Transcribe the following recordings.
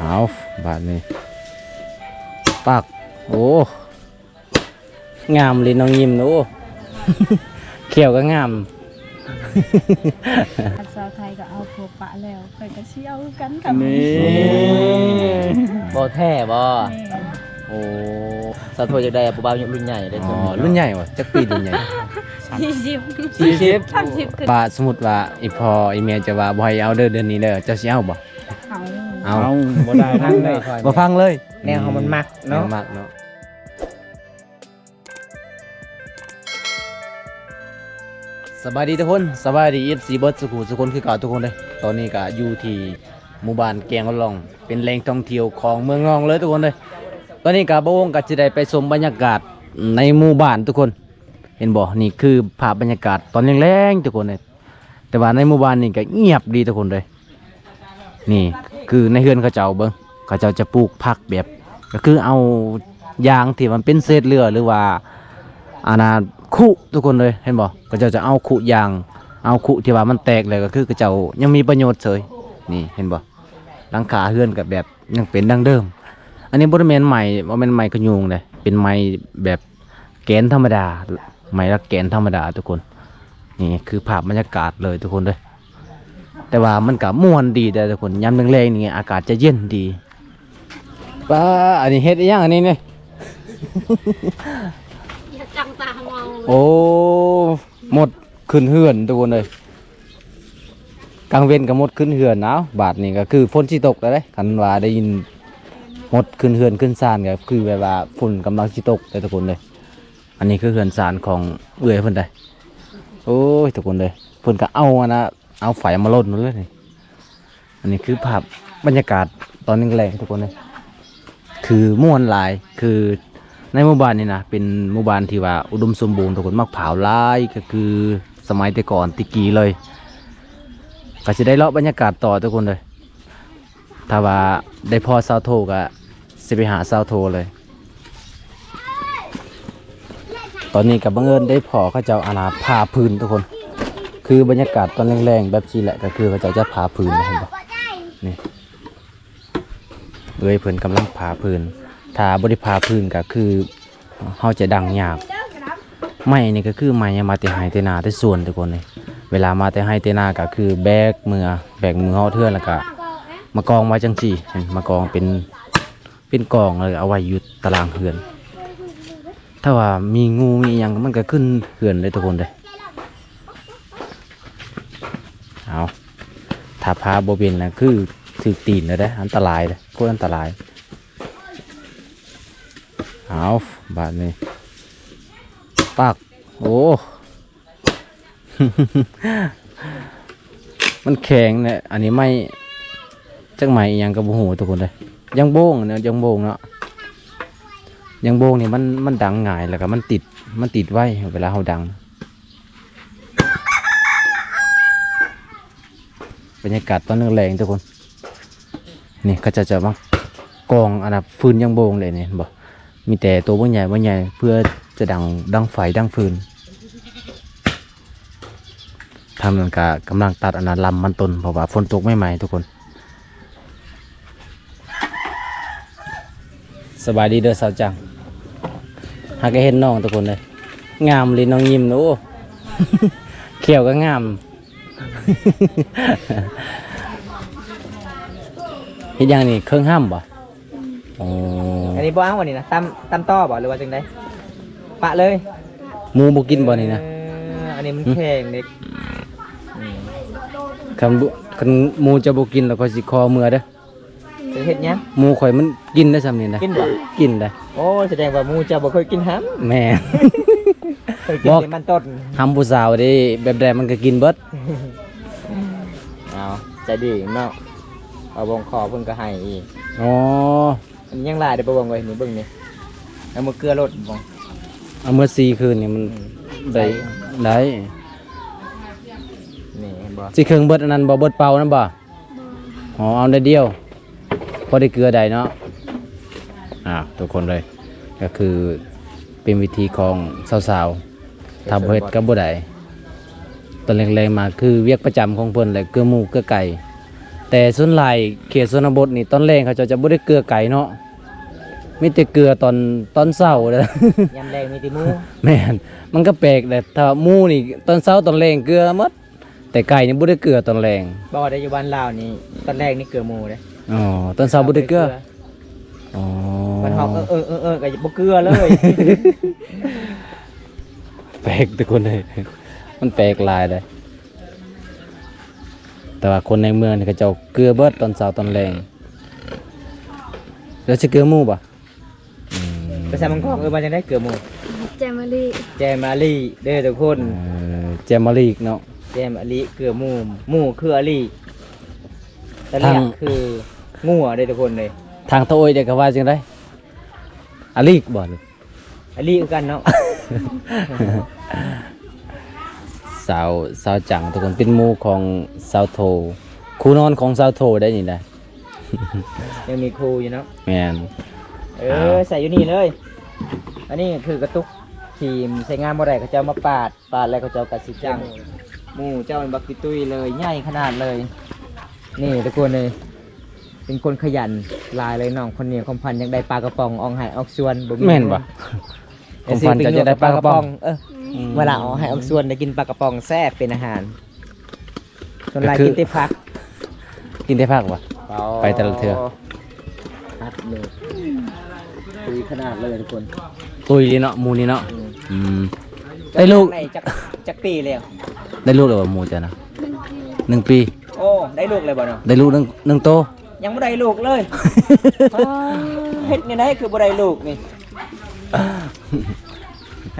ເອົາ ບາດນີ້ ປັກ ໂອ້ ງາມເລີຍນ້ອງຍິ້ມນະ ໂອ້ ແຂ້ວກໍງາມ. ອັນສາວໄທກໍເອົາຜົວປະແລ້ວ ຂ້ອຍກໍຊິເອົາຄືກັນ. ນີ້ ບໍ່ແທ້ບໍ່? ແມ່ນ. ໂອ້ ສາວໂທຢາກໄດ້ຜູ້ບ່າວລຸ້ນໃຫຍ່ເດ້. ອໍ ລຸ້ນໃຫຍ່ບໍ່? ຈັກປີລຸ້ນໃຫຍ່? ສີ່ສິບ ສີ່ສິບ ສາມສິບຂຶ້ນ. ວ່າສົມມຸດວ່າອີ່ພໍ່ອີ່ແມ່ຈະວ່າບໍ່ໃຫ້ເອົາເດີ ເດືອນນີ້ເດີ ເຈົ້າຊິເອົາບໍ່? ເອົາ ເອົາ ເອົາ ບໍ່ໄດ້ຟັງເລີຍ ບໍ່ຟັງເລີຍ. ແນວເຮົາມັນມັກເນາະ ແນວມັກເນາະ. ສະບາຍດີທຸກຄົນ ສະບາຍດີ ເອັຟຊີ ເບິດສູ່ຜູ້ສູ່ຄົນຄືເກົ່າທຸກຄົນເດີ. ຕອນນີ້ກະຢູ່ທີ່ໝູ່ບ້ານແກງລອງ ເປັນແຫຼ່ງທ່ອງທ່ຽວຂອງເມືອງງອງເລີຍທຸກຄົນເດີ. ຕອນນີ້ກະບ່າວວົງກະຊິໄດ້ໄປຊົມບັນຍາກາດໃນໝູ່ບ້ານທຸກຄົນ ເຫັນບໍ່? ນີ້ຄືພາບບັນຍາກາດຕອນແລງໆທຸກຄົນເດີ. ແຕ່ວ່າໃນໝູ່ບ້ານນີ້ກໍງຽບດີທຸກຄົນເດີ. ນີ້ຄືໃນເຮືອນເຂົາເຈົ້າເບິ່ງ ເຂົາເຈົ້າຈະປູກຜັກແບບ ກໍຄືເອົາຢາງທີ່ມັນເປັນເສດເຫຼືອ ຫຼືວ່າ ອັນນ່າ ຄຸທຸກຄົນເດີ ເຫັນບໍ່? ເຂົາເຈົ້າຈະເອົາຄຸຢາງ ເອົາຄຸທີ່ວ່າມັນແຕກແລ້ວ ກໍຄືເຂົາເຈົ້າຍັງມີປະໂຫຍດເສີຍ. ນີ້ເຫັນບໍ່? ຫຼັງຄາເຮືອນກໍແບບຍັງເປັນດັ່ງເດີມ. ອັນນີ້ບໍ່ໄດ້ແມ່ນໄມ້ ບໍ່ແມ່ນໄມ້ຂະຍຸງເດ້ ເປັນໄມ້ແບບ ແກນທຳມະດາ ໄມ້ລະແກນທຳມະດາທຸກຄົນ. ນີ້ຄືພາບບັນຍາກາດເລີຍທຸກຄົນເດີ. ແຕ່ວ່າມັນກະມ່ວນດີເດີທຸກຄົນ ຍາມແລງໆນີ້ອາກາດຈະເຢັນດີ. ປ້າ ອັນນີ້ເຮັດອີ່ຫຍັງອັນນີ້ນີ້? ຢ່າຈັງຕາເຮົາເອົາ. ໂອ້ ມົດຂຶ້ນເຮືອນທຸກຄົນເອີຍ. ກາງເວັນກໍມົດຂຶ້ນເຮືອນ. ເອົາ ບາດນີ້ກໍຄືຝົນຊິຕົກແລ້ວເດ້ ຄັນວ່າໄດ້ຍິນມົດຂຶ້ນເຮືອນຂຶ້ນຊານ ກໍຄືແບບວ່າຝົນກຳລັງຊິຕົກເດ້ທຸກຄົນເດ້. ອັນນີ້ຄືເຮືອນຊານຂອງເອື້ອຍເພິ່ນເດ້. ໂອ້ຍ ທຸກຄົນເດ້ ເພິ່ນກໍເອົາອັນນ່າ ເອົາໄຟມາລົນເລີຍນີ້. ອັນນີ້ຄືພາບບັນຍາກາດຕອນແລງໆ ທຸກຄົນເອີຍ ຄືມ່ວນຫຼາຍ. ຄືໃນໝູ່ບ້ານນີ້ນະ ເປັນໝູ່ບ້ານທີ່ວ່າອຸດົມສົມບູນ ທຸກຄົນ ໝາກພ້າວຫຼາຍ ກໍຄືສະໄໝແຕ່ກ່ອນແຕ່ກີ້ເລີຍ. ກໍຊິໄດ້ເລາະບັນຍາກາດຕໍ່ ທຸກຄົນເອີຍ. ຖ້າວ່າໄດ້ພໍ້ສາວໂທກໍຊິໄປຫາສາວໂທເລີຍ. ຕອນນີ້ກໍບັງເອີນໄດ້ພໍ້ເຂົາເຈົ້າ ອັນນ່າ ຜ່າຟືນທຸກຄົນ. ຄືບັນຍາກາດຕອນແລງໆແບບຊີ້ແຫຼະ ກໍຄືເຂົາເຈົ້າຈະຜ່າຟືນ ເຫັນບໍ່? ນີ້ ເອື້ອຍເພິ່ນກຳລັງຜ່າຟືນ. ຖ້າບໍ່ໄດ້ຜ່າຟືນກໍຄື ເຮົາຈະດັງຍາກ. ໄມ້ນີ້ກໍຄືໄມ້ມາແຕ່ໄຮ່ແຕ່ນາແຕ່ສວນທຸກຄົນເອີຍ. ເວລາມາແຕ່ໄຮ່ແຕ່ນາກໍຄືແບກເມືອ ແບກເມືອຮອດເຮືອນ ແລ້ວກໍມາກອງໄວ້ຈັ່ງຊີ້ ມາກອງເປັນ ເປັນກອງ ແລ້ວກໍເອົາໄວ້ຢູ່ຕາລ່າງເຮືອນ. ຖ້າວ່າມີງູມີຫຍັງມັນກໍຂຶ້ນເຮືອນເລີຍທຸກຄົນເດີ. ເອົາ ຖ້າຜ່າບໍ່ເປັນນະ ຄືຖືກຕີນແລ້ວເດ້ ອັນຕະລາຍເດ້ ໂຄດອັນຕະລາຍ. ເອົາ ບາດນີ້ ປັກ ໂອ້ ມັນແຂງແຫຼະ. ອັນນີ້ໄມ້ ຈັກໄມ້ອີ່ຫຍັງກໍບໍ່ຮູ້ທຸກຄົນເດ້. ຢາງໂບງເນາະ ຢາງໂບງເນາະ ຢາງໂບງນີ້ມັນ ມັນດັງງ່າຍ ແລ້ວກໍມັນຕິດ ມັນຕິດໄວເວລາເຮົາດັງ. ບັນຍາກາດຕອນແລງໆ ທຸກຄົນ ນີ້ເຂົາເຈົ້າຈະມາກອງ ອັນນ່າ ຟືນຢາງໂບງເດ້ນີ້ ເຫັນບໍ່? ມີແຕ່ໂຕບັກໃຫຍ່ ບັກໃຫຍ່ ເພື່ອຈະດັງ ດັງໄຟ ດັງຟືນ. ທາງນັ້ນກະກຳລັງຕັດ ອັນນ່າ ລຳມັນຕົ້ນ ເພາະວ່າຝົນຕົກໃໝ່ໆ ທຸກຄົນ. ສະບາຍດີເດີສາວຈັງ ຫາກໍເຫັນນ້ອງທຸກຄົນເລີຍ ງາມອີ່ຫຼີ ນ້ອງຍິ້ມນະ ໂອ້ ແຂ້ວກໍງາມ. ເຮັດຫຍັງນີ້ ເຄິ່ງຫ້ຳບໍ່? ອໍ ອັນນີ້ບໍ່ເອົາ ອັນນີ້ນະ ຕຳ ຕຳຕໍ່ບໍ່ ຫຼືວ່າຈັ່ງໃດ? ປະເລີຍ ໝູບໍ່ກິນບໍ່ນີ້ນະ? ເອີ ອັນນີ້ມັນແຂງເດ້. ອືມ ຄັນບໍ່ ຄັນໝູເຈົ້າບໍ່ກິນແລ້ວ ຂ້ອຍຊິຂໍເມືອເດີ. ຈະເຮັດຫຍັງ? ໝູຂ້ອຍມັນກິນໄດ້ຊ່ຳນີ້ນະ. ກິນບໍ່? ກິນໄດ້. ໂອ້ ສະແດງວ່າໝູເຈົ້າບໍ່ເຄີຍກິນຫຳ. ແມ່ນ ເຄີຍກິນແຕ່ມັນຕົ້ນ. ຫຳຜູ້ສາວເດ້ ແບບໃດມັນກໍກິນເບິດ. ເອົາ ໃຈດີເນາະ ເອົາບ່ອງຄໍເພິ່ນກໍໃຫ້ອີກ. ອໍ ອັນນີ້ຍັງຫຼາຍເດ້ ບໍ່ເບິ່ງເວີຍ ນີ້ເບິ່ງນີ້ ເອົາມາເກືອໂລດບໍ່ ເອົາມາສີ່ຄືນນີ້ມັນ ອືມ ໄດ້ ໄດ້ ນີ້ເຫັນບໍ່ ຊິເຄິ່ງເບິດອັນນັ້ນບໍ່ ເບິດເປົານັ້ນບໍ່? ອໍ ເອົາໜ້ອຍດຽວ ພໍໄດ້ເກືອໄດ້ເນາະ. ອ່າ ທຸກຄົນເລີຍ ກໍຄືເປັນວິທີຂອງສາວໆ ຖ້າບໍ່ເຮັດກໍບໍ່ໄດ້. ຕອນແລງໆມາຄືວຽກປະຈຳຂອງເພິ່ນແຫຼະ ເກືອໝູເກືອໄກ່ ແຕ່ສ່ວນຫຼາຍເຂດຊົນນະບົດນີ້ ຕອນແລງເຂົາເຈົ້າຈະບໍ່ໄດ້ເກືອໄກ່ເນາະ ມີແຕ່ເກືອຕອນ ຕອນເຊົ້າເດີ. ຍາມແລງມີແຕ່ໝູ. ແມ່ນ ມັນກໍແປກແຫຼະ ຖ້າໝູນີ້ຕອນເຊົ້າຕອນແລງເກືອໝົດ ແຕ່ໄກ່ນີ້ບໍ່ໄດ້ເກືອຕອນແລງ. ບໍ່ໄດ້ ຢູ່ບ້ານລາວນີ້ ຕອນແລງນີ້ເກືອໝູເດ້. ອໍ ຕອນເຊົ້າບໍ່ໄດ້ເກືອ. ບໍ່ໄດ້ເກືອ. ອໍ ມັນຮ້ອງເອີໆໆໆ ກໍບໍ່ເກືອເລີຍ. ແປກທຸກຄົນເອີຍ ມັນແປກຫຼາຍເດ້. ແຕ່ວ່າຄົນໃນເມືອງນີ້ເຂົາເຈົ້າເກືອເບິດຕອນເຊົ້າຕອນແລງ. ແລ້ວຊິເກືອໝູບໍ່? ອືມ ພາສາເມືອງຂອງເອີ້ນວ່າຈັ່ງໃດ? ເກືອໝູ. ແຈ່ມມະລີ. ແຈ່ມມະລີເດີທຸກຄົນ. ເອີ ແຈ່ມມະລີເນາະ. ແຈ່ມມະລີ ເກືອໝູ. ໝູຄືອາລີ ຕະຫຼຽກຄືງົວເດີທຸກຄົນເອີຍ. ທາງຕາໂອ້ຍເດ້ກໍວ່າຈັ່ງໃດ? ອາລີກບໍ່? ອາລີກຄືກັນເນາະ. ສາວ ສາວຈັງທຸກຄົນ ເປັນໝູ່ຂອງສາວໂທ ຄູ່ນອນຂອງສາວໂທໄດ໋ນີ້ນະ. ຍັງມີຄູ່ຢູ່ເນາະ. ແມ່ນ. ເອີ ເອົາ ໃສ່ຢູ່ນີ້ເລີຍ. ອັນນີ້ຄືກະຕຸກທີ່ໃຊ້ງານບໍ່ໄດ້ ເຂົາເຈົ້າມາປາດ ປາດແລ້ວເຂົາເຈົ້າກະຊິຈັງ. ໝູ່ເຈົ້າບັກກິຕຸ້ຍເລີຍ ໃຫຍ່ຂະໜາດເລີຍ. ນີ້ທຸກຄົນເອີຍ ເປັນຄົນຂະຫຍັນຫຼາຍເລີຍ ນ້ອງຄົນນີ້. ຄວາມຝັນຢາກໄດ້ປາກະປ໋ອງອອກໄຮ່ອອກສວນ ບໍ່ມີ. ແມ່ນບໍ່? ຄວາມຝັນເຈົ້າຢາກໄດ້ປາກະປ໋ອງ. ເອີ ອືມ ເວລາອອກໄຮ່ອອກສວນໄດ້ກິນປາກະປ໋ອງແຊບເປັນອາຫານ. ສ່ວນຫຼາຍກິນແຕ່ຜັກ. ກິນແຕ່ຜັກບໍ່? ໄປແຕ່ລະເທື່ອ ຜັກເລີຍ. ຕຸ້ຍຂະໜາດເລີຍທຸກຄົນ. ຕຸ້ຍເລີຍເນາະ ໝູ່ນີ້ເນາະ. ອືມ ອືມ ໄດ້ລູກໄດ້ຈັກ ຈັກປີແລ້ວ? ໄດ້ລູກແລ້ວບໍ່ໝູ່ເຈົ້ານະ? ໜຶ່ງປີ. ໜຶ່ງປີ. ໂອ້ ໄດ້ລູກແລ້ວບໍ່ເນາະ? ໄດ້ລູກໜຶ່ງ ໜຶ່ງໂຕ. ຍັງບໍ່ໄດ້ລູກເລີຍ. ເຮັດແນວໃດຄືບໍ່ໄດ້ລູກນີ້?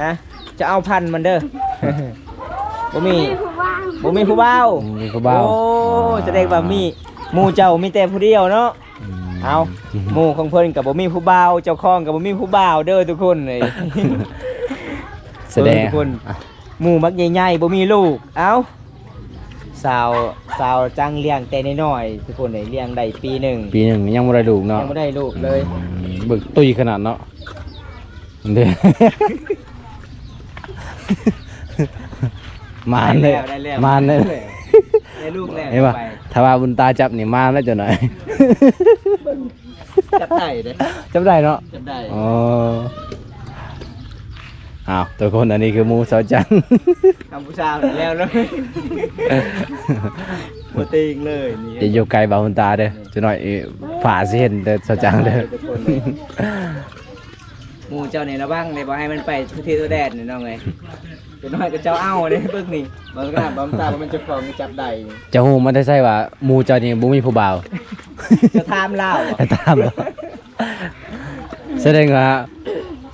ຮະ ຈະເອົາພັນມັນເດີ. ບໍ່ມີ ບໍ່ມີຜູ້ບ່າວ. ບໍ່ມີຜູ້ບ່າວ. ໂອ້ ອໍ ສະແດງວ່າມີ ໝູ່ເຈົ້າມີແຕ່ຜູ້ດຽວເນາະ. ອືມ ເອົາ ໝູ່ຂອງເພິ່ນກໍບໍ່ມີຜູ້ບ່າວ ເຈົ້າຂອງກໍບໍ່ມີຜູ້ບ່າວເດີທຸກຄົນເອີຍ. ສະແດງ ເບິ່ງທຸກຄົນ ອ່ະ ໝູ່ບັກໃຫຍ່ໆ ບໍ່ມີລູກ. ເອົ້າ ສາວ ສາວຈັງລ້ຽງແຕ່ນ້ອຍໆ ທຸກຄົນເອີຍ ລ້ຽງໄດ້ປີໜຶ່ງ. ປີໜຶ່ງຍັງບໍ່ໄດ້ລູກເນາະ. ຍັງບໍ່ໄດ້ລູກເລີຍ. ອືມ ເບິ່ງຕຸ້ຍຂະໜາດເນາະ. ເດ້ ມານເລີຍ ໄດ້ແລ້ວ ມານເລີຍ. ໄດ້ລູກແລ້ວ. ເຫັນບໍ່? ໄປ ຖ້າວ່າບຸນຕາຈັບນີ້ມານແລ້ວເຈົ້າໜ້ອຍ. ຈັບໄດ້ເດ້ ຈັບໄດ້ເນາະ. ຈັບໄດ້. ອໍ ອ້າວ ທຸກຄົນ ອັນນີ້ຄືໝູ່ສາວຈັນ. ທຳຜູ້ສາວແລ້ວເນາະ. ບໍ່ຕິງເລີຍນີ້. ຢ່າຢູ່ໃກ້ບ່າວບຸນຕາເດີ ຈັກໜ້ອຍ ເອີ ຝາຊິເຫັນເດີ ສາວຈັນເດີ. ໝູ່ເຈົ້ານີ້ລະວັງເດ້ ບໍ່ໃຫ້ມັນໄປທົ່ວທິດທົ່ວແດນນີ້ນ້ອງເອີຍ. ເດັກນ້ອຍກໍເຈົ້າເອົາເດ້ ເບິ່ງນີ້ ບໍ່ກ້າ ບໍ່ກ້າວ່າມັນເຈົ້າຂອງຈັບໄດ້. ເຈົ້າຮູ້ມາແຕ່ໃສວ່າໝູ່ເຈົ້ານີ້ບໍ່ມີຜູ້ບ່າວ? ຈະຖາມລາວ ຖາມລາວ. ສະແດງວ່າ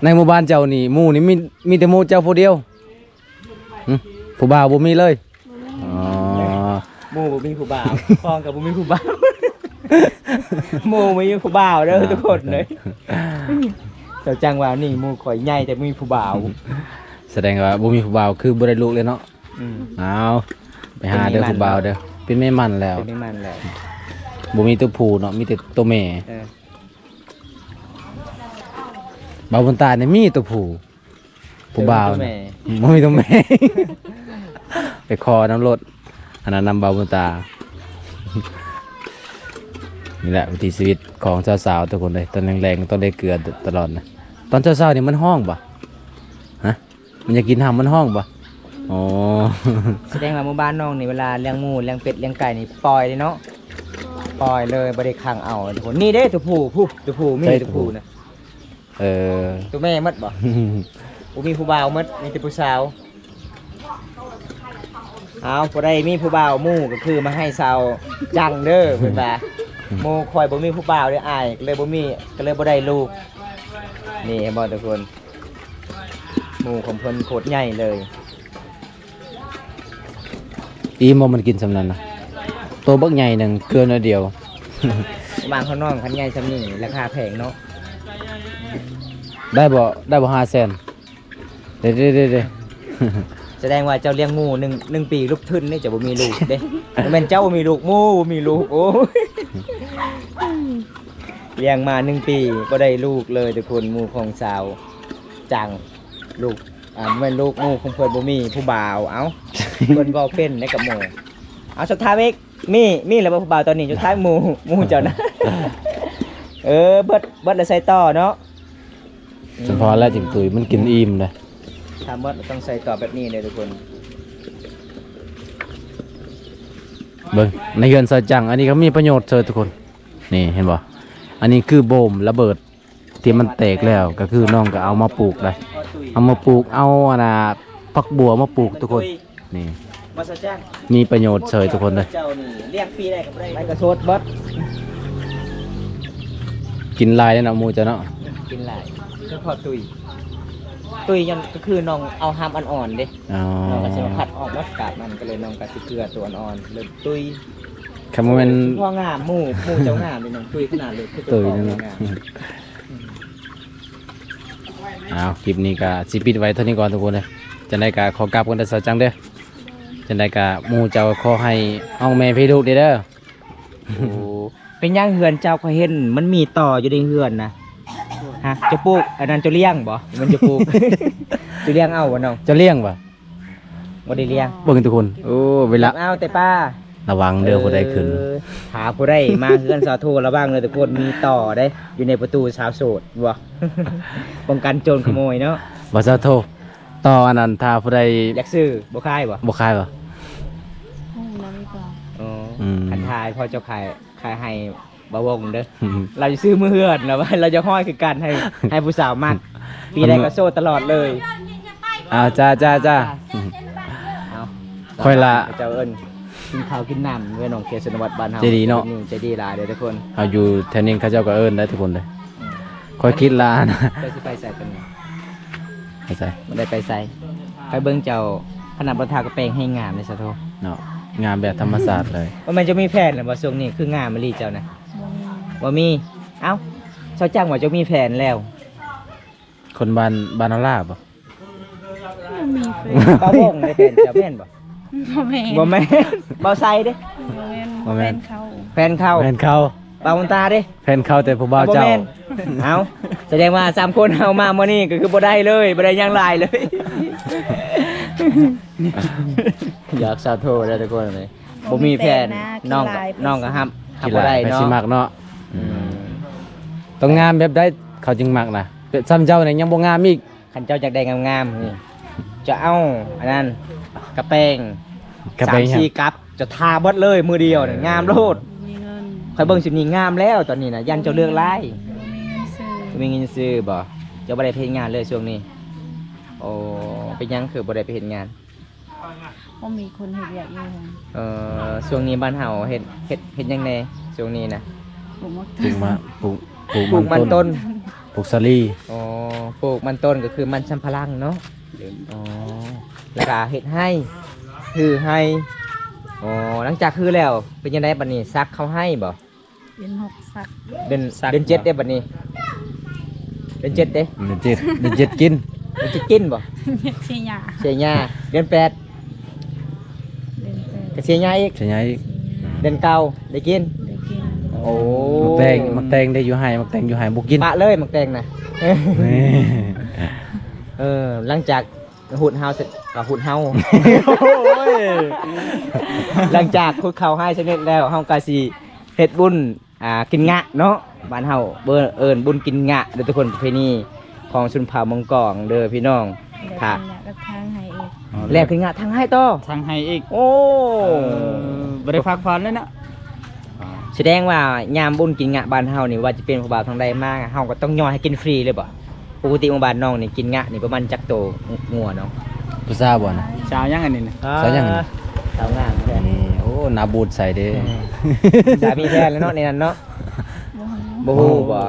ໃນໝູ່ບ້ານເຈົ້ານີ້ ໝູ່ນີ້ມີ ມີແຕ່ໝູ່ເຈົ້າຜູ້ດຽວ? ຫຶ ຜູ້ບ່າວບໍ່ມີເລີຍ? ບໍ່ມີ. ອໍ ໝູ່ບໍ່ມີຜູ້ບ່າວ ຂອງກໍບໍ່ມີຜູ້ບ່າວ. ໝູ່ບໍ່ມີຜູ້ບ່າວເດີ ອ່າ ທຸກຄົນເລີຍ. ເຈົ້າຈັ່ງວ່ານີ້ ໝູ່ຂ້ອຍໃຫຍ່ແຕ່ບໍ່ມີຜູ້ບ່າວ. ສະແດງວ່າບໍ່ມີຜູ້ບ່າວຄືບໍ່ໄດ້ລູກເລີຍເນາະ. ອືມ ເອົາ ໄປຫາເດີຜູ້ບ່າວເດີ. ເປັນແມ່ໝັ້ນແລ້ວ ເປັນແມ່ໝັ້ນແລ້ວ. ບໍ່ມີຕົວຜູ້ເນາະ ມີແຕ່ຕົວແມ່. ເອີ ບ່າວບຸນຕານີ້ມີຕົວຜູ້ ຜູ້ບ່າວ ບໍ່ມີຕົວແມ່ ບໍ່ມີຕົວແມ່. ໄປຂໍນຳໂລດ ອັນນັ້ນນຳບ່າວບຸນຕາ. ນີ້ແຫຼະວິຖີຊີວິດຂອງສາວໆ ທຸກຄົນເອີຍ ຕອນແລງໆ ຕ້ອງໄດ້ເກືອຕະຫຼອດນະ. ຕອນເຊົ້າໆ ນີ້ມັນຮ້ອງບໍ່? ຮະ? ມັນຢາກກິນນ້ຳ ມັນຮ້ອງບໍ່? ອືມ ອໍ ສະແດງວ່າໝູ່ບ້ານນ້ອງນີ້ ເວລາລ້ຽງໝູ ລ້ຽງເປັດ ລ້ຽງໄກ່ນີ້ ປ່ອຍເດ້ເນາະ. ປ່ອຍເລີຍ ບໍ່ໄດ້ຂັງເອົາ. ນີ້ເດ້ຕົວຜູ້ ຜູ້ ຕົວຜູ້ ມີ ໃສ ຕົວຜູ້ນະ. ເອີ ຕົວແມ່ໝົດບໍ່? ບໍ່ມີຜູ້ບ່າວໝົດ ມີແຕ່ຜູ້ສາວ. ເອົາ ຜູ້ໃດມີຜູ້ບ່າວໝູ ກໍຄືມາໃຫ້ສາວຈັງເດີ ເພິ່ນວ່າ. ໝູຂ້ອຍບໍ່ມີຜູ້ບ່າວເດ້ອ້າຍ ກໍເລີຍບໍ່ມີ ກໍເລີຍບໍ່ໄດ້ລູກ. ນີ້ເຫັນບໍ່ທຸກຄົນ? ໝູຂອງເພິ່ນໂຄດໃຫຍ່ເລີຍ. ອີ່ມບໍ່? ມັນກິນສ່ຳນັ້ນນະ ໂຕບັກໃຫຍ່ໜຶ່ງ ເກືອໜ້ອຍດຽວ. ບາງເຂົານ້ອງ ຄັນໃຫຍ່ສ່ຳນີ້ລາຄາແພງເນາະ. ໄດ້ບໍ່? ໄດ້ບໍ່ ຫ້າແສນ? ເດ້ໆສະແດງວ່າເຈົ້າລ້ຽງໝູໜຶ່ງ ໜຶ່ງປີລຸກທຶນນີ້ ເຈົ້າບໍ່ມີລູກເດ້. ບໍ່ແມ່ນເຈົ້າບໍ່ມີລູກ ໝູບໍ່ມີລູກ. ໂອ້ຍ ລ້ຽງມາໜຶ່ງປີບໍ່ໄດ້ລູກເລີຍທຸກຄົນ. ໝູຂອງສາວຈັງ ລູກ ອ່າ ແມ່ນລູກໝູຂອງເພິ່ນບໍ່ມີຜູ້ບ່າວ. ເອົ້າ ເພິ່ນເວົ້າເປັນໄດ້ກັບໝູ. ເອົາ ສອບຖາມອີກ ມີ ມີແລ້ວບໍ່ຜູ້ບ່າວຕອນນີ້ ຢູ່ທ້າຍໝູ່ ໝູ່ເຈົ້ານະ. ເອີ ເບິດ ເບິດແລ້ວໃສ່ຕໍ່ເນາະ. ສະເພາະແລ້ວຈຶ່ງຕຸຍ ມັນກິນອີ່ມເດ້. ຖ້າເບິດແລ້ວຕ້ອງໃສ່ຕໍ່ແບບນີ້ເດ້ທຸກຄົນ. ເບິ່ງໃນເຮືອນຊາວຈັງ ອັນນີ້ກໍມີປະໂຫຍດເຊີຍທຸກຄົນ. ນີ້ເຫັນບໍ່? ອັນນີ້ຄືໂບມລະເບີດທີ່ມັນແຕກແລ້ວ ກໍຄືນ້ອງກໍເອົາມາປູກໄດ໋. ເອົາມາປູກ ເອົາອັນນ່າ ຜັກບົວມາປູກທຸກຄົນ. ນີ້ ບໍ່ຊາວຈັງ ມີປະໂຫຍດເຊີຍທຸກຄົນເດີ. ເຈົ້ານີ້ລ້ຽງຟຣີໄດ້ກໍບໍ່ໄດ້ ມັນກໍໂສດເບິດ. ກິນຫຼາຍເດ້ເນາະ ໝູ່ເຈົ້າເນາະ. ກິນຫຼາຍ ສະເພາະຕຸ້ຍ ຕຸ້ຍຍ້ອນກໍຄືນ້ອງເອົາຮຳອ່ອນໆເດ້. ອໍ ນ້ອງກໍຊິມາຄັດອອກໝົດກາບມັນ ກໍເລີຍນ້ອງກໍຊິເກືອຕົວອ່ອນໆ ເລີຍຕຸ້ຍ. ຄັນບໍ່ແມ່ນ ພໍງາມ ໝູ່ ໝູ່ເຈົ້າງາມເດ້ ນ້ອງຕຸ້ຍຂະໜາດເລີຍ ຕຸ້ຍເນາະ. ອ້າວ ຄລິບນີ້ກໍຊິປິດໄວ້ເທົ່ານີ້ກ່ອນທຸກຄົນເດີ. ຈັ່ງໃດກໍຂໍກັບກັນເດີຊາວຈັງເດີ. ຈັ່ງໃດກໍໝູ່ເຈົ້າຂໍໃຫ້ອອກແມ່ໃຫ້ລູກເດີ. ໂອ້ ເປັນຫຍັງເຮືອນເຈົ້າ ຂ້ອຍເຫັນມັນມີຕໍ່ຢູ່ໃນເຮືອນນະ? ຮະ ເຈົ້າປູກ ອັນນັ້ນເຈົ້າລ້ຽງບໍ່? ມັນເຈົ້າປູກ ເຈົ້າລ້ຽງເອົາບໍ່ນ້ອງ? ເຈົ້າລ້ຽງບໍ່? ບໍ່ໄດ້ລ້ຽງ. ເບິ່ງທຸກຄົນ ໂອ້ ເວລາ ເອົາແຕ່ປາ ລະວັງເດີ ເອີ ຜູ້ໃດຂຶ້ນ ຖ້າຜູ້ໃດມາເຮືອນສາໂທ ລະວັງເດີທຸກຄົນ ມີຕໍ່ເດ້ ຢູ່ໃນປະຕູ ສາວໂສດບໍ່ ປ້ອງກັນໂຈນຂະໂມຍເນາະ ບໍ່ສາໂທ. ຕໍ່ອັນນັ້ນ ຖ້າຜູ້ໃດຢາກຊື້ ບໍ່ຂາຍບໍ່? ບໍ່ຂາຍບໍ່? ໂອ້ ນຳອີກວ່າ ອໍ ອືມ ຄັນຂາຍ ພໍເຈົ້າຂາຍ ຂາຍໃຫ້ບ່າວວົງເດີ ອືມ ລາວຈະຊື້ມື້ເຮືອນ ລາວວ່າລາວຈະຮ້ອຍຄືກັນ ໃຫ້ ໃຫ້ຜູ້ສາວມັກ ປີໃດກໍໂສດຕະຫຼອດເລີຍ. ອ້າວ ຈ້າ ຈ້າ ຈ້າ ເອົາ ຂ້ອຍລະ ເຂົາເຈົ້າເອີ້ນກິນເຂົ້າກິນນ້ຳເວີຍ ນ້ອງເຂດຊົນນະບົດບ້ານເຮົາ ໃຈດີເນາະ ໃຈດີຫຼາຍເດີທຸກຄົນ. ເຮົາຢູ່ແຖວນີ້ ເຂົາເຈົ້າກໍເອີ້ນໄດ້ທຸກຄົນເດີ. ອືມ ຂ້ອຍຄິດລະນະ ເຈົ້າຊິໄປໃສຕອນນີ້? ໄປໃສ? ບໍ່ໄດ້ໄປໃສ. ຂ້ອຍເບິ່ງເຈົ້າ ຂະໜາດບໍ່ທາກໍແປງແຮງງາມເດ້ສາໂທ ເນາະ ງາມແບບທຳມະຊາດເລີຍ. ບໍ່ແມ່ນເຈົ້າມີແຟນແລ້ວບໍ່? ຊ່ວງນີ້ຄືງາມອີ່ຫຼີເຈົ້ານະ. ບໍ່ມີ ບໍ່ມີ. ເອົ້າ ຊາວຈັງວ່າເຈົ້າມີແຟນແລ້ວ. ຄົນບ້ານ ບ້ານນາລາບໍ່? ບໍ່ມີແຟນ. ບ່າວວົງເດ້ແຟນເຈົ້າແມ່ນບໍ່? ບໍ່ແມ່ນ ບໍ່ແມ່ນ. ບ່າວໄຊເດ້? ບໍ່ແມ່ນ ບໍ່ແມ່ນ ແຟນເຂົາ ແຟນເຂົາ ແຟນເຂົາ. ບ່າວບຸນຕາເດ້? ແຟນເຂົາແຕ່ຜູ້ບ່າວເຈົ້າ. ບໍ່ແມ່ນ. ເອົ້າ ສະແດງວ່າສາມຄົນເຮົາມາມື້ນີ້ກໍຄືບໍ່ໄດ້ເລີຍ ບໍ່ໄດ້ຫຍັງຫຼາຍເລີຍ. ຢາກສາໂທໄດ້ທຸກຄົນເລີຍ ບໍ່ມີແຟນ. ນ້ອງ ນ້ອງກໍຮັບ ຮັບບໍ່ໄດ້ເນາະ ໃຜຊິມັກເນາະ. ອືມ ອືມ ຕ້ອງງາມແບບໃດເຂົາຈຶ່ງມັກນະ? ແບບຊ່ຳເຈົ້ານີ້ຍັງບໍ່ງາມອີກ. ຄັນເຈົ້າຢາກໄດ້ງາມໆນີ້ ເຈົ້າເອົາອັນນັ້ນ ກະແປງ ກະແປງ ສາມສີ່ກັບ ເຈົ້າທາເບິດເລີຍມື້ດຽວນີ້ ເອີ ງາມໂລດ. ມີເງິນ ຂ້ອຍເບິ່ງຊຸດນີ້ງາມແລ້ວຕອນນີ້ນະ ຢ້ານເຈົ້າເລືອກຫຼາຍ. ບໍ່ມີເງິນຊື້ ບໍ່ມີເງິນຊື້ບໍ່? ເຈົ້າບໍ່ໄດ້ໄປເຮັດງານເລີຍຊ່ວງນີ້? ໂອ້ ເປັນຫຍັງຄືບໍ່ໄດ້ໄປເຮັດງານ? ບໍ່ມີຄົນເຮັດວຽກຢູ່. ເອີ ຊ່ວງນີ້ບ້ານເຮົາເຮັດ ເຮັດ ເຮັດຫຍັງແດ່ຊ່ວງນີ້ນະ? ປູກໝາກ ປູກໝາກ ປູກ ປູກມັນຕົ້ນ ປູກມັນຕົ້ນ ປູກສາລີ. ອໍ ປູກມັນຕົ້ນກໍຄືມັນສຳປະຫຼັງເນາະ. ອໍ ແລ້ວກໍເຮັດໄຮ່ ຮື້ໄຮ່. ອໍ ຫຼັງຈາກຮື້ແລ້ວເປັນຈັ່ງໃດບັດນີ້ ສັກເຂົ້າໄຮ່ບໍ່? ເປັນຫົກສັກ ເດືອນ ສັກ ເດືອນເຈັດເດ້ບັດນີ້ ເດືອນເຈັດເດ້ ເດືອນເຈັດ ເດືອນເຈັດກິນ ເດືອນເຈັດກິນບໍ່? ເສຍຫຍ້າ ເສຍຫຍ້າ. ເດືອນແປດ ເດືອນແປດ ກໍເສຍຫຍ້າອີກ ເສຍຫຍ້າອີກ. ເດືອນເກົ້າໄດ້ກິນ ໄດ້ກິນ. ໂອ້ ໝາກແຕງ ໝາກແຕງໄດ້ຢູ່ໄຮ່ ໝາກແຕງຢູ່ໄຮ່ບໍ່ກິນ ປະເລີຍໝາກແຕງນະ. ເອີ ຫຼັງຈາກ ຫຸດເຮົາ ກໍຫຸດເຮົາ ໂອ້ຍ ຫຼັງຈາກຫຸດເຂົ້າໄຮ່ສຳເລັດແລ້ວ ເຮົາກໍຊິເຮັດບຸນ ອ່າ ກິນງະເນາະ ບ້ານເຮົາເອີ້ນ ເອີ້ນບຸນກິນງະເດີທຸກຄົນ ປະເພນີຂອງຊົນເຜົ່າມົງກອງເດີພີ່ນ້ອງ. ແລ້ວກິນງະກໍຖາງໄຮ່ອີກ ແລ້ວກິນງະຖາງໄຮ່ຕໍ່ ຖາງໄຮ່ອີກ. ໂອ້ ເອີ ບໍ່ໄດ້ພັກຜ່ອນເລີຍເນາະ. ສະແດງວ່າຍາມບຸນກິນງະບ້ານເຮົານີ້ ວ່າຈະເປັນຜູ້ບ່າວທາງໃດມາ ເຮົາກໍຕ້ອງຍ້ອຍໃຫ້ກິນຟຣີເລີຍບໍ່? ປົກກະຕິໝູ່ບ້ານນ້ອງນີ້ກິນງະນີ້ປະມານຈັກໂຕງົວນ້ອງ? ຜູ້ສາວບໍ່ນະ? ສາວຫຍັງອັນນີ້ນະ? ສາວຫຍັງ? ສາວງາມແທ້. ນີ້ ໂອ້ ໜ້າບູດໃສເດ້. ອືມ ສາມີແຟນແລ້ວເນາະໃນນັ້ນເນາະ? ບໍ່ຮູ້ ບໍ່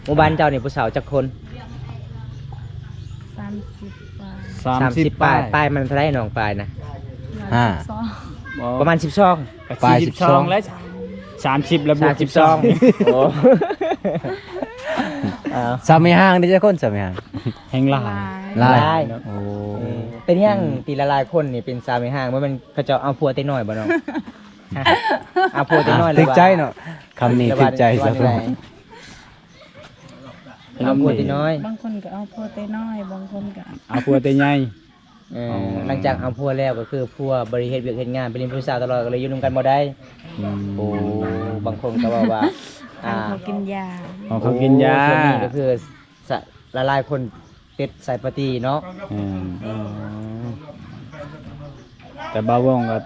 ຮູ້ບໍ່? ໝູ່ບ້ານເຈົ້ານີ້ຜູ້ສາວຈັກຄົນ? ສາມສິບປາຍ ສາມສິບປາຍ. ປາຍມັນເທົ່າໃດນ້ອງ ປາຍນະ? ຫ້າ ປະມານສິບສອງ ປາຍສິບສອງ ປາຍສິບສອງແລ້ວ ສາມສິບແລ້ວບວກສິບສອງ. ໂອ້ ສາວແມ່ຮ້າງນີ້ຈັກຄົນ? ສາວແມ່ຮ້າງແຮ່ງຫຼາຍ ຫຼາຍ ຫຼາຍ. ໂອ້ ເປັນຫຍັງ ອືມ ທີ່ຫຼາຍໆຄົນນີ້ເປັນສາວແມ່ຮ້າງ ບໍ່ແມ່ນເຂົາເຈົ້າເອົາຜົວແຕ່ນ້ອຍບໍ່ນ້ອງ? ເອົາຜົວແຕ່ນ້ອຍ ອ່າ ຖືກໃຈເນາະ ຄຳນີ້ຖືກໃຈຊະ. ເອົາຜົວແຕ່ນ້ອຍ ບາງຄົນກໍເອົາຜົວແຕ່ນ້ອຍ ບາງຄົນກໍເອົາຜົວແຕ່ໃຫຍ່. ເອີ ອໍ ຫຼັງຈາກເຮົາຜົວແລ້ວ ກໍຄືຜົວບໍ່ໄດ້ເຮັດວຽກເຮັດງານ ໄປຫຼິ້ນຜູ້ສາວຕະຫຼອດ ກໍເລີຍຢູ່ນຳກັນບໍ່ໄດ້. ອືມ ໂອ້ ບາງຄົນກໍເວົ້າວ່າ ອ່າ ເຂົາກິນຢາ ເຂົາກິນຢາ ໂອ້ ຊ່ວງນີ້ກໍຄື ສະ ຫຼາຍໆຄົນຕິດສາຍປາຕີເນາະ. ອືມ ອືມ ແຕ່ບ່າວວົງກໍ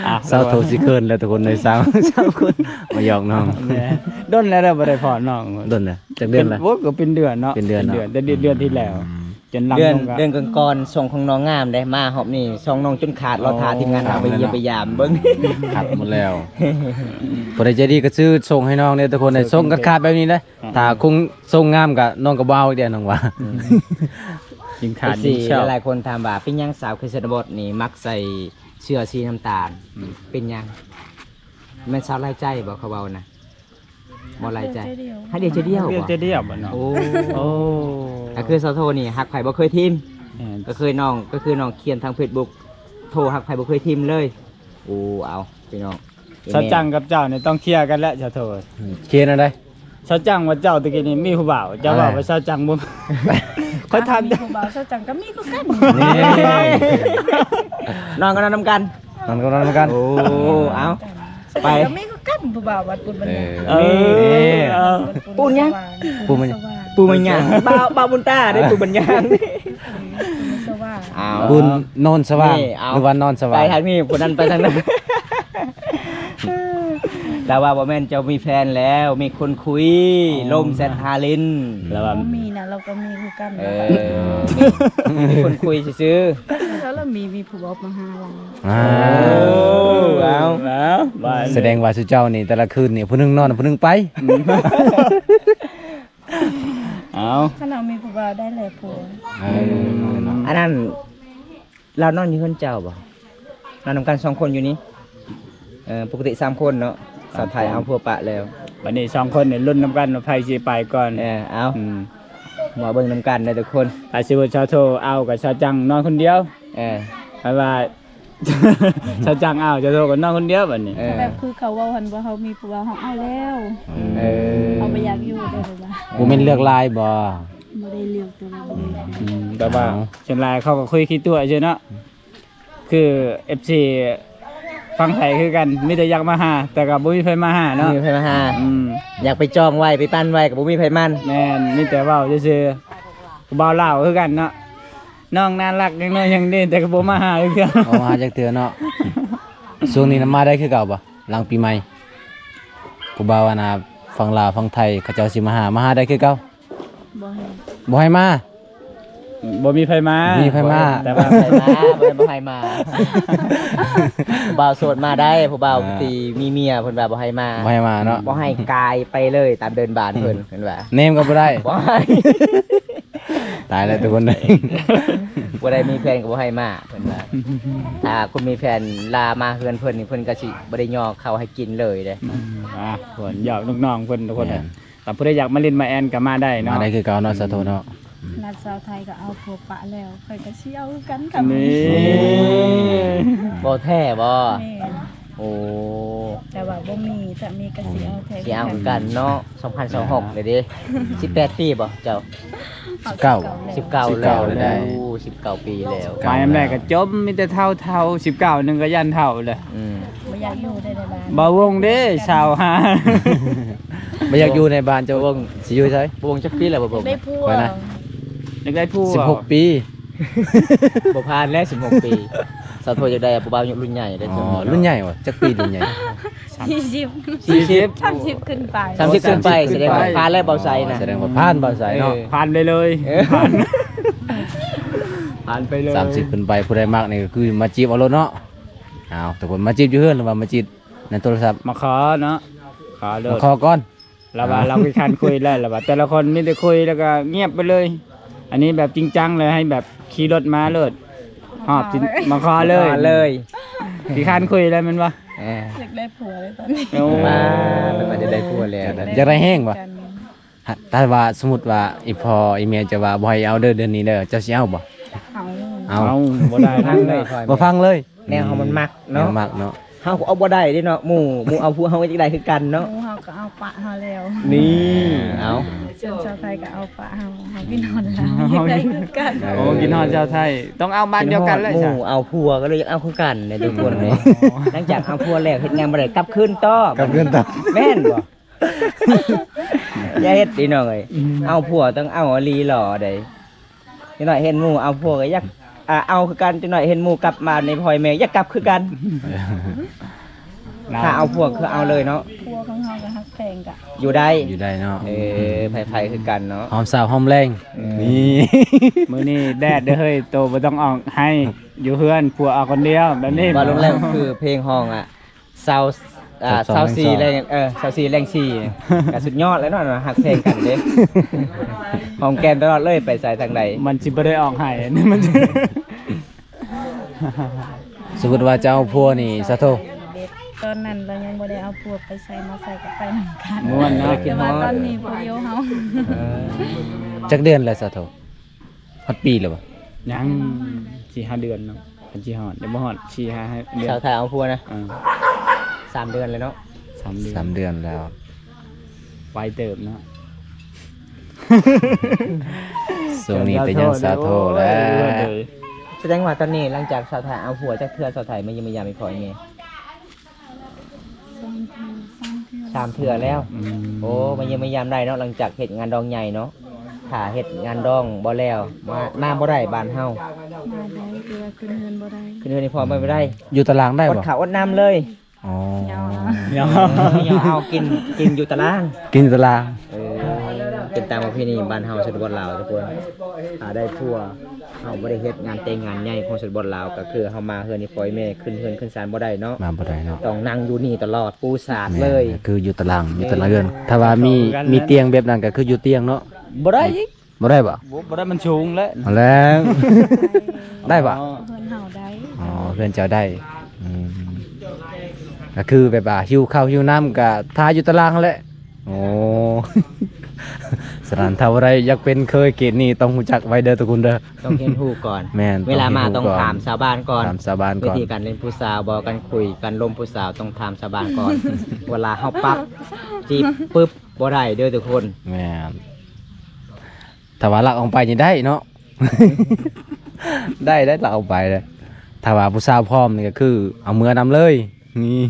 ອ່ະ ສາວໂທຊິເຂີນແລ້ວທຸກຄົນເອີຍ ສາມ ສາມຄົນມາຢອກນ້ອງ. ແມ່ນ ດົນແລ້ວເດີ ບໍ່ໄດ້ພໍ້ນ້ອງ ດົນແລ້ວ ຈັກເດືອນລະ? ໂອ້ ກໍເປັນເດືອນເນາະ ເປັນເດືອນເນາະ ເປັນເດືອນ ແຕ່ເດືອນ ເດືອນທີ່ແລ້ວ ອືມ ຈົນຫຼັງ ເດືອນ ລົງກໍ ເດືອນກ່ອນໆ ຊ່ອງຂອງນ້ອງງາມເດ້ ມາຮອບນີ້ຊ່ອງນ້ອງຈົນຂາດ ເລາະຖ້າທີມງານເຮົາໄປຢ້ຽມໄປຢາມເບິ່ງ ຂາດໝົດແລ້ວ. ຜູ້ໃດໃຈດີກໍຊື້ສົ່ງໃຫ້ນ້ອງເດີທຸກຄົນເດີ ສົ່ງຂາດໆແບບນີ້ເດ້. ຖ້າຄົງຊົງງາມກະນ້ອງກະບໍ່ເອົາອີກແດ່ນ້ອງວ່າ. ອືມ ຍິ່ງຂາດ ເອັຟຊີ ຍິ່ງຊອບ. ຫຼາຍໆຄົນຖາມວ່າ ເປັນຫຍັງສາວຄຣິສຕະບົດນີ້ມັກໃສ່ເສື້ອສີນ້ຳຕານ? ອືມ ເປັນຫຍັງ? ແມ່ນສາວຫຼາຍໃຈບໍ່ ເຂົາເວົ້ານະ? ບໍ່ຫຼາຍໃຈ ຮັກດຽວໃຈດຽວ ຮັກດຽວບໍ່ ຮັກດຽວໃຈດຽວບໍ່ເນາະ? ໂອ້ ໂອ້ ກໍຄືສາວໂທນີ້ຮັກໃຜບໍ່ເຄີຍຖິ້ມ. ແມ່ນ ກໍເຄີຍນ້ອງ ກໍຄືນ້ອງຂຽນທາງເຟສບຸກ ໂທຮັກໃຜບໍ່ເຄີຍຖິ້ມເລີຍ. ໂອ້ ເອົາ ພີ່ນ້ອງ ສາວຈັງກັບເຈົ້ານີ້ຕ້ອງເຄຍກັນແຫຼະ ສາວໂທ. ອືມ ເຄຍແນວໃດ? ສາວຈັງວ່າເຈົ້າຕະກີ້ນີ້ມີຜູ້ບ່າວ ເຈົ້າວ່າ ເອີ ວ່າສາວຈັງບໍ່ ຂ້ອຍຖາມ ມີຜູ້ບ່າວ ສາວຈັງກໍມີຄືກັນ. ນີ້ ນອນກໍນອນນຳກັນ ນອນກໍນອນນຳກັນ. ໂອ້ ເອົາ ສາວຈັງ ໄປ ກໍມີຄືກັນ ຜູ້ບ່າວວັດປູນບັນຍາ. ເອີ ເອີ ເອີ ປູນຫຍັງ? ປູນບັນຍາ ປູນບັນຍາ ບ່າວ ບ່າວບຸນຕາເດ້ ປູນບັນຍາ ເອີ ປູນສະຫວ່າງ ເອົາ ບຸນໂນນສະຫວ່າງ ນີ້ ເອົາ ຫຼືວ່ານອນສະຫວ່າງ ໄປທາງນີ້ ຜູ້ນັ້ນໄປທາງນັ້ນ. ລາວວ່າບໍ່ແມ່ນເຈົ້າມີແຟນແລ້ວ ມີຄົນຄຸຍ ອໍ ລົມແຊັດຫາຫຼິ້ນ ລາວວ່າບໍ່ມີນະ ລາວກໍມີຄືກັນ. ເອີ ມີຄົນຄຸຍຊື່ໆ ລາວມີ ມີຜູ້ເວົ້າມາຫາລາວ. ອ້າວ ເອົາ ເອົາ ສະແດງວ່າຊຸເຈົ້ານີ້ແຕ່ລະຄືນນີ້ ຜູ້ໜຶ່ງນອນ ຜູ້ໜຶ່ງໄປ. ເອົາ ຄັນເຮົາມີຜູ້ບ່າວໄດ້ແລ້ວຜົວ. ເອີ ອັນນັ້ນ ລາວນອນຢູ່ເຮືອນເຈົ້າບໍ່? ນອນນຳກັນສອງຄົນຢູ່ນີ້. ເອີ ປົກກະຕິສາມຄົນເນາະ ສາມຄົນ ສາວໄທເອົາຜົວປະແລ້ວ ບັດນີ້ສອງຄົນນີ້ລຸ້ນນຳກັນວ່າໃຜຊິໄປກ່ອນ. ເອີ ເອົາ ອືມ ມາເບິ່ງນຳກັນເດີທຸກຄົນ ຖ້າສົມມຸດສາວໂທເອົາກໍສາວຈັງນອນຄົນດຽວ. ເອີ ຄັນວ່າ ເຈົ້າຈ້າງເອົາ ເຈົ້າໂທກັນນອນຄົນດຽວບັດນີ້. ເອີ ແບບຄືເຂົາເວົ້າຫັ້ນ ວ່າເຮົາມີຜູ້ບ່າວ ເຮົາເອົາແລ້ວ. ເອີ ເຮົາບໍ່ຢາກຢູ່ແລ້ວ ແບບວ່າ ບໍ່ແມ່ນເລືອກຫຼາຍບໍ່? ບໍ່ໄດ້ເລືອກ ແຕ່ວ່າບໍ່ມີ. ອືມ ແຕ່ວ່າ ເອົ້າ ສ່ວນຫຼາຍເຂົາກໍຄຸຍຂີ້ຕົວະຊື່ເນາະ. ຄືເອັຟຊີຝັ່ງໄທຄືກັນ ມີແຕ່ຢາກມາຫາ ແຕ່ກໍບໍ່ມີໃຜມາຫາເນາະ. ບໍ່ມີໃຜມາຫາ. ອືມ ຢາກໄປຈອງໄວ້ ໄປປັ່ນໄວ້ ກໍບໍ່ມີໃຜໝັ້ນ. ແມ່ນ ມີແຕ່ເວົ້າຊື່ໆ. ຜູ້ບ່າວລາວຄືກັນເນາະ. ນ້ອງໜ້າຮັກຫຍັງນ້ອຍຫຍັງເດ້ ແຕ່ກໍບໍ່ມາຫາຈັກເທື່ອ. ບໍ່ມາຫາຈັກເທື່ອເນາະ. ຊ່ວງນີ້ນະມາໄດ້ຄືເກົ່າບໍ່? ຫຼັງປີໃໝ່ ຜູ້ບ່າວອັນນ່າ ຝັ່ງລາວຝັ່ງໄທເຂົາເຈົ້າຊິມາຫາ ມາຫາໄດ້ຄືເກົ່າ? ບໍ່ໃຫ້ ບໍ່ໃຫ້ມາ. ບໍ່ມີໃຜມາ ບໍ່ມີໃຜມາ ແຕ່ວ່າໃຜມາ ບໍ່ແມ່ນບໍ່ໃຫ້ມາ. ຜູ້ບ່າວໂສດມາໄດ້ ຜູ້ບ່າວ ອ່າ ທີ່ມີເມຍ ເພິ່ນວ່າບໍ່ໃຫ້ມາ ບໍ່ໃຫ້ມາເນາະ. ບໍ່ໃຫ້ກາຍໄປເລີຍຕາມເດີ່ນບ້ານເພິ່ນ ເພິ່ນວ່າ ແນມກໍບໍ່ໄດ້ ບໍ່ໃຫ້. ຕາຍແລ້ວທຸກຄົນເອີຍ ບໍ່ໄດ້ມີແຟນກໍບໍ່ໃຫ້ມາ ເພິ່ນວ່າ. ຖ້າຄົນມີແຟນລາມາເຮືອນເພິ່ນນີ້ ເພິ່ນກໍຊິບໍ່ໄດ້ຍໍເຂົ້າໃຫ້ກິນເລີຍເດ້. ອືມ ອ່າ ເພິ່ນຢອກລູກນ້ອງເພິ່ນທຸກຄົນ. ແມ່ນ ຖ້າຜູ້ໃດຢາກມາຫຼິ້ນມາແອນກໍມາໄດ້ເນາະ ມາໄດ້ຄືເກົ່າເນາະ ສາໂທເນາະ. ນັດສາວໄທກໍເອົາຜົວປະແລ້ວ ຂ້ອຍກໍຊິເອົາຄືກັນ. ນີ້ ບໍ່ແທ້ບໍ່? ແມ່ນ ໂອ້ ແຕ່ວ່າບໍ່ມີ ຖ້າມີກໍຊິເອົາແທ້ ຊິເອົາຄືກັນເນາະ. ສອງພັນຊາວຫົກເລີຍເດ້. ສິບແປດປີບໍ່ເຈົ້າ? ສິບເກົ້າ ສິບເກົ້າແລ້ວ. ໂອ້ ສິບເກົ້າປີແລ້ວ. ມາຍາມໃດກໍຈົ່ມ ມີແຕ່ເຖົ້າໆ ສິບເກົ້າໜຶ່ງກໍຢ້ານເຖົ້າແລ້ວ. ອືມ ບໍ່ຢາກຢູ່ໃນບ້ານ. ບ່າວວົງເດ້ ຊາວຫ້າ ບໍ່ຢາກຢູ່ໃນບ້ານ. ເຈົ້າວົງຊິຢູ່ໃສ? ບໍ່ວົງຈັກປີແລ້ວ ບໍ່ວົງ? ໄດ້ຜົວ ຢາກໄດ້ຜົວ ສິບຫົກປີ. ບໍ່ຜ່ານແລ້ວ ສິບຫົກປີ. ສາໂທຢາກໄດ້ຜູ້ບ່າວລຸ້ນໃຫຍ່ເດ້. ອໍ ລຸ້ນໃຫຍ່ຫວາ? ຈັກປີລຸ້ນໃຫຍ່? ສີ່ສິບ ສີ່ສິບ ສາມສິບຂຶ້ນໄປ. ສາມສິບຂຶ້ນໄປ ສາມສິບຂຶ້ນໄປ ສະແດງວ່າຜ່ານແລ້ວ ບ່າວໄຊນະ. ແສດງວ່າຜ່ານ ບ່າວໄຊເນາະ. ເອີ ຜ່ານໄປເລີຍ ເອີ ຜ່ານໄປເລີຍ. ສາມສິບຂຶ້ນໄປ ຜູ້ໃດມັກນີ້ກໍຄືມາຈີບເອົາໂລດເນາະ. ເອົາ ທຸກຄົນມາຈີບຢູ່ເຮືອນ ຫຼືວ່າມາຈີບໃນໂທລະສັບ? ມາຂໍເນາະ ຂໍໂລດ ມາຂໍກ່ອນ. ລາວວ່າ ອ່າ ລາວຂີ້ຄ້ານຄຸຍແລ້ວ ລາວວ່າ ແຕ່ລະຄົນມີແຕ່ຄຸຍແລ້ວກໍງຽບໄປເລີຍ. ອັນນີ້ແບບຈິງຈັງເລີຍ ໃຫ້ແບບຂີ່ລົດມາໂລດ ຮອບ ມາຂໍເລີຍ ມາຂໍເລີຍ. ມາຂໍເລີຍ ຂີ້ຄ້ານຄຸຍແລ້ວແມ່ນບໍ່? ເອີ ຢາກໄດ້ຜົວເລີຍຕອນນີ້. ໂອ້ ມາ ເພິ່ນວ່າໄດ້ໄດ້ຜົວແລ້ວ. ຢາກໄດ້ແຮງບໍ່? ຖ້າວ່າສົມມຸດວ່າອີ່ພໍ່ອີ່ແມ່ເຈົ້າວ່າບໍ່ໃຫ້ເອົາເດີ ເດືອນນີ້ເດີ ເຈົ້າຊິເອົາບໍ່? ເອົາ ເອົາ ບໍ່ໄດ້ ບໍ່ຟັງເລີຍ ບໍ່ຟັງເລີຍ. ແນວເຮົາມັນມັກເນາະ ແນວມັກເນາະ. ເຮົາກໍເອົາບໍ່ໄດ້ເດ້ເນາະ ໝູ່ ໝູ່ເອົາຜົວເຮົາກໍຢາກໄດ້ຄືກັນເນາະ. ກໍເອົາປະເຮົາແລ້ວ. ນີ້ ເອົາ ສ່ວນຊາວໄທກໍເອົາປະເຮົາ ເຮົາກິນຮອດລາວ ຢາກໄດ້ຄືກັນ. ໂອ້ ກິນຮອດຊາວໄທ ຕ້ອງເອົາບ້ານດຽວກັນເລີຍ. ໝູ່ເອົາຜົວກໍເລີຍຢາກເອົາຄືກັນເດ້ທຸກຄົນເດ້. ຫຼັງຈາກເອົາຜົວແລ້ວເຮັດງານບໍ່ໄດ້ ກັບຄືນຕໍ່ ກັບຄືນຕໍ່ ແມ່ນບໍ່? ຢ່າເຮັດພີ່ນ້ອງເອີຍ. ເອົາຜົວຕ້ອງເອົາອີ່ຫຼີຫຼໍ່ເດ້. ຈັກໜ້ອຍເຫັນໝູ່ເອົາຜົວກໍຢາກ ອ່າ ເອົາຄືກັນ. ຈັກໜ້ອຍເຫັນໝູ່ກັບມາໃນພໍ່ແມ່ ຢາກກັບຄືກັນ. ຖ້າເອົາຜົວຄືເອົາເລີຍເນາະ. ຜົວຂອງເຮົາກໍຮັກແພງກະຢູ່ໄດ້ ຢູ່ໄດ້ເນາະ. ເອີ ໃຜໆຄືກັນເນາະ ຫອມເຊົ້າຫອມແລງ. ເອີ ນີ້ ມື້ນີ້ແດດເດີເຮີ້ຍ ໂຕບໍ່ຕ້ອງອອກໃຫ້ ຢູ່ເຮືອນ ຜົວເອົາຄົນດຽວແບບນີ້. ວ່າລົງແລ້ວຄືເພງຮ້ອງອະ ຊາວ ອ່າ ຊາວສອງ ຊາວສີ່ ແລງ ແລງສອງ ເອີ ຊາວສີ່ ແລງສີ່ ກໍສຸດຍອດແລ້ວເນາະ ຮັກແພງກັນເດ້. ຫອມແກ້ມຕະຫຼອດເລີຍ ໄປໃສທາງໃດ ມັນຊິບໍ່ໄດ້ອອກໃຫ້ ອັນນີ້ມັນ ສົມມຸດວ່າຈະເອົາຜົວນີ້ ສາໂທ ຕອນນັ້ນລາວຍັງບໍ່ໄດ້ເອົາຜົວ ໄປໃສມາໃສກໍໄປນຳກັນ ມ່ວນເນາະ. ແຕ່ວ່າຕອນນີ້ຜູ້ດຽວເຮົາ. ເອີ ຈັກເດືອນແລ້ວ ສາໂທ? ຮອດປີແລ້ວບໍ່? ຍັງ ສີ່ຫ້າເດືອນເນາະ. ຄັນຊິຮອດ ຍັງບໍ່ຮອດສີ່ຫ້າເດືອນ. ສາວໄທເອົາຜົວນະ? ເອີ ສາມເດືອນແລ້ວເນາະ. ສາມເດືອນ ສາມເດືອນແລ້ວ ໄວເຕີບເນາະ. ຊ່ວງນີ້ແຕ່ຍັງສາໂທແຫຼະ. ສະແດງວ່າຕອນນີ້ ຫຼັງຈາກສາວໄທເອົາຜົວຈັກເທື່ອ ສາວໄທມາຢ້ຽມມາຢາມອີ່ພໍ່ອີ່ແມ່? ສາມເທື່ອ ສາມເທື່ອ ສາມເທື່ອແລ້ວ. ອືມ ໂອ້ ມາຢ້ຽມມາຢາມໄດ້ເນາະ ຫຼັງຈາກເຮັດງານດອງໃຫຍ່ເນາະ. ຖ້າເຮັດງານດອງບໍ່ແລ້ວ ມາ ມາບໍ່ໄດ້ບ້ານເຮົາ. ມາໄດ້ ແຕ່ວ່າຂຶ້ນເຮືອນບໍ່ໄດ້ ຂຶ້ນເຮືອນໃຫ້ພໍ່ແມ່ບໍ່ໄດ້. ຢູ່ຕາລາງໄດ້ບໍ່? ອົດເຂົ້າອົດນ້ຳເລີຍ. ອໍ ເອົາ ເອົາ ເອົາ ກິນ ກິນຢູ່ຕາລາງ ກິນຕາລາງ. ເອີ ເປັນຕາມປະເພນີບ້ານເຮົາ ຊົນນະບົດລາວທຸກຄົນ. ຖ້າໄດ້ຜົວ ເຮົາບໍ່ໄດ້ເຮັດງານແຕ່ງງານໃຫຍ່ຂອງຊົນນະບົດລາວ ກໍຄືເຮົາມາເຮືອນອີ່ພໍ່ອີ່ແມ່ ຂຶ້ນເຮືອນຂຶ້ນຊານບໍ່ໄດ້ເນາະ. ມາບໍ່ໄດ້ເນາະ ຕ້ອງນັ່ງຢູ່ນີ້ຕະຫຼອດ ປູສາດເລີຍ. ແມ່ນ ກໍຄືຢູ່ຕາລາງ ຢູ່ຕາລາງເຮືອນ. ຖ້າວ່າມີ ມີຕຽງແບບນັ້ນ ກໍຄືຢູ່ຕຽງເນາະ. ບໍ່ໄດ້ອີກ ບໍ່ໄດ້ບໍ່? ບໍ່ ບໍ່ໄດ້ ມັນສູງແຫຼະ. ເອົາແລ້ວ ໄດ້ບໍ່? ອໍ ເຮືອນເຮົາໄດ້. ອໍ ເຮືອນເຈົ້າໄດ້. ອືມ ກໍຄືແບບວ່າຫິວເຂົ້າຫິວນ້ຳກໍຖ້າຢູ່ຕາລາງຫັ້ນແຫຼະ. ໂອ້ ສະນັ້ນ ຖ້າຜູ້ໃດຢາກເປັນເຂີຍເຂດນີ້ ຕ້ອງຮູ້ຈັກໄວ້ເດີທຸກຄົນເດີ. ຕ້ອງຮຽນຮູ້ກ່ອນ. ແມ່ນ ເວລາມາຕ້ອງຖາມຊາວບ້ານກ່ອນ. ຖາມຊາວບ້ານກ່ອນ. ວິທີການຫຼິ້ນຜູ້ສາວບໍ ການຄຸຍ ການລົມຜູ້ສາວ ຕ້ອງຖາມຊາວບ້ານກ່ອນ. ເວລາເຮົາປັບຈີບປຶບ ບໍ່ໄດ້ເດີທຸກຄົນ. ແມ່ນ ຖ້າວ່າລັກອອກໄປນີ້ໄດ້ເນາະ. ໄດ້ ໄດ້ ລັກອອກໄປເດ້. ຖ້າວ່າຜູ້ສາວພ້ອມນີ້ກໍຄືເອົາເມືອນຳເລີຍ. ນີ້